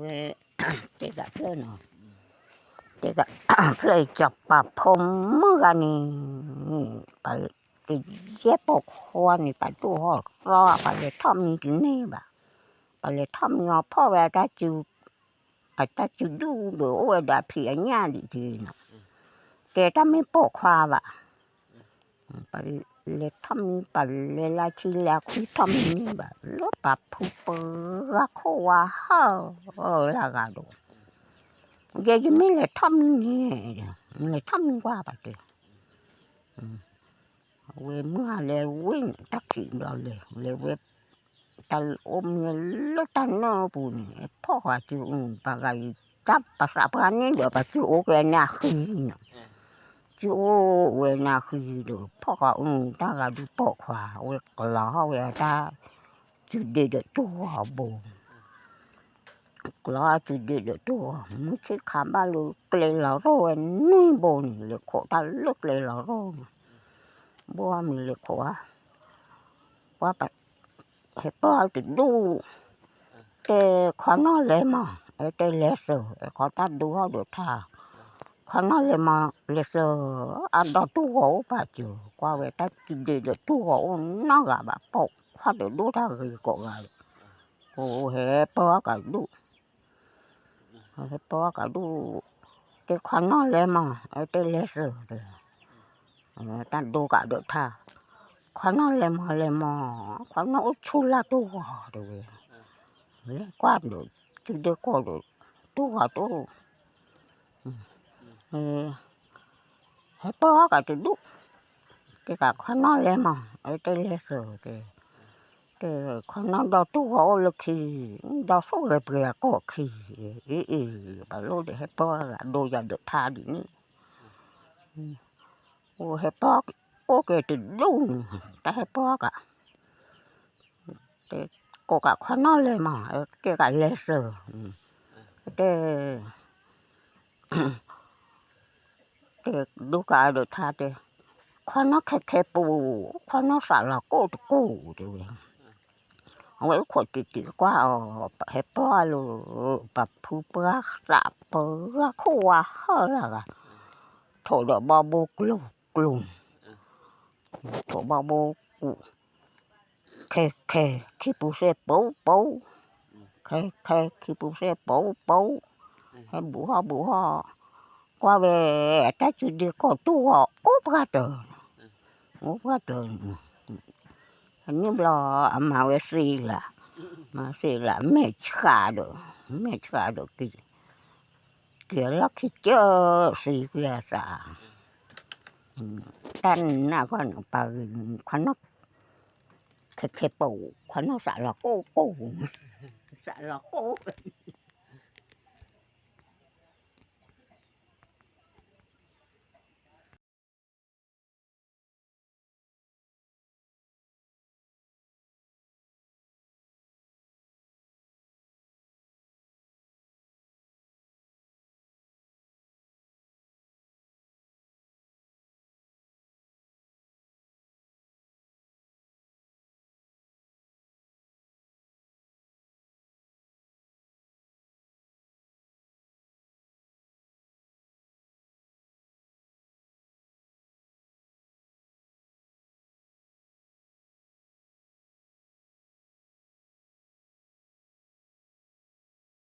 ဝဲ တဲကးဖျၢၣ်နီၤ, တဲကးဖျၢၣ် စီၤပၤဖိမုၣ်ဂၤန့ၣ်, ပကယဲၢ်ပိာ်ခွါန့ၣ် ပဒိၣ်ဟီၣ်သီ ပလဲၤထီၣ်မံတန့ၢ်ဘၣ်, ပလဲၤထီၣ်မံအီၤဖီၣ်ဝဲ အတၢ်စုဒုၣ်ဒီး အိၣ်ဝဲဒီးအဖံးအညၣ်ဒံးနီၤ, တဲတၢ်မ့ၢ်ပိာ်ခွါဘၣ် ပလဲၤထီၣ်မံ ပလဲၤလၢဆံလၢခွံထီၣ်မံန့ၣ်ဘၣ် လၢပှၤဖုပှၢ်ဂၤခိၣ်ဝါဟၢ လၢဂၤဒီး, ယဲယမ့ၢ်လဲၤထီၣ်မံန့ၣ်, လဲၤထီၣ်မံကွၢ်ဘၣ်တဲ, အဝဲမုၢ်ဟါလဲၤဝ့ၢ်န့ၣ် တၢ်ခံးဘျီလဲၤ, လဲၤဝဲ တၢ်အိၣ်မံလၢတၢ်နၢပူၤန့ၣ် ဖီၣ်ဃာ်စု ပှၤဂၤအံၤ တၢ်ပသးပှၢ်န့ၣ်ဒီး ပှၤစုအိၣ်က့ၤန့ၣ်အဃံနီၤ, စုအိၣ်ဝဲန့ၣ်အဃံဒီး ဖီၣ်ဃာ်အူ တၢ်ဂၤဒုးပိာ်ခွါ အဝဲကျီဟီၣ်ဝဲတၢ် စုဒ့ဒီးတူၢ်ဂီၤဘိ ကျီစုဒ့ဒီးတူၢ်ဂီၤ မုၢ်ဆ့ၣ်ခါဘၣ်လၢကျဲလီၤရိၢ်ဝဲနွံဘိန့ၣ် လဲၤခိးတၢ်လၢကျဲလီၤရိၢ်န့ၣ်, ဘိမ့ၢ်လဲၤခိးဧါ, ပှၤ ဟဲပၢၢ်တဒူၣ်, တဲခွါနီၢ်လဲၤမး, အဲတဲလဲၤစၢၤ အဲခီတၢ်ဒိဟီၣ်ဒီးထါ, ခွါနီၢ်လဲၤမး လဲၤစၢၤ, အဒီတူၢ်ဂီၤအိၣ်ပာ်စၢၤ ကွၢ်ဝဲတၢ်စုဒ့ဒီးတူၢ်ဂီၤအိၣ်နီတဂၤဘၣ် ပိာ်ခွါတဒိၣ်တၢ်ဂ့ၤကိးဂၤဒီး ဟဲပၢၢ်အီၣ်ကးဒူၣ်, ဟဲပၢၢ်အီၣ်ကးဒူၣ်, တဲခွါနီၢ်လဲၤမး အဲတဲလဲၤစၢၤတဲ တၢ်ဒိကးဒီးထါ, ခွါနီၢ်လဲၤမး လဲၤမး, ခွါနီၢ်အိၣ်ဆူၣ်လၢတူၢ်ဂီၤတဲဝဲ, လဲၤကွၢ်ဒီး စုဒ့ကိးဒီး တူၢ်ဂီၤတအိၣ်, ဟဲပၢၢ်အီၣ်ကးတဒူၣ်, တဲကးခွါနီၢ်လဲၤမး အဲတဲလဲၤစၢၤတဲ, တဲခွါနီၢ်ဒီတူၢ်ဂီၤအိၣ်လၢခံ, ဒီသူၣ်ဂဲၤပှဲၤအကိာ်ခံ, အ့ၣ်အ့ၣ် ပလိၣ်ဒီးဟဲပၢၢ်အီၣ်ကးဒိယၤဒီးထါဒ်န့ၣ် အိၣ်ဟဲပၢၢ်အိၣ်က့ၤတဒူၣ်န့ၣ် တၢ်ဟဲပၢၢ်အီၣ်ကး, တဲကိးကးခွါနီၢ်လဲၤမး ကဲကးလဲၤစၢၤ, တဲ တဲဒိကးဒီးထါတဲ, ခွါနီၢ်ခဲခဲပူၤ, ခွါနီၢ်စးလီၤကိၣ်တကိၣ်တဲဝဲ, အဝဲအိၣ်ခိးတံၢ်တံၢ်ကွၢ်အီၤ, ဟဲပၢၢ်လၢ ပှၤဖုပှၢ်သးပှၢ်ခိၣ်ဝါဟၢလၢဂၤ, ထိးဒီးဘီဘိကျိၤကျိၤ, ထိးဘီဘိကူး, ခဲခဲ ခံပူၤစဲပူၤပူၤ, ခဲခဲ ခံပူၤစဲပူၤပူၤ, ဟဲဘူးဟီၣ်ဘူးဟီၣ်, ကွၢ်ဝဲ အတၢ်စုဒ့ကိးတူၢ်ဂီၤအိၣ်ပှၢ်တၢၢ်, အိၣ်ပှၢ်တၢၢ်, အန့ၣ်ဘျီ အမၤဝဲစ့လး, မၤစ့လး မဲာ်ဆှးဒီး, မဲာ်ဆှးဒီး က့ၤလီၢ်ခံကၢၢ်စ့ကွံာ်အသး, တၢ်နးကွၢ်န့ၣ် ပှၤဂ့ၤခွါနီၢ် ခဲခဲပူၤ ခွါနီၢ်စးလီၤကိၣ်ကိၣ်, စးလီၤကိၣ်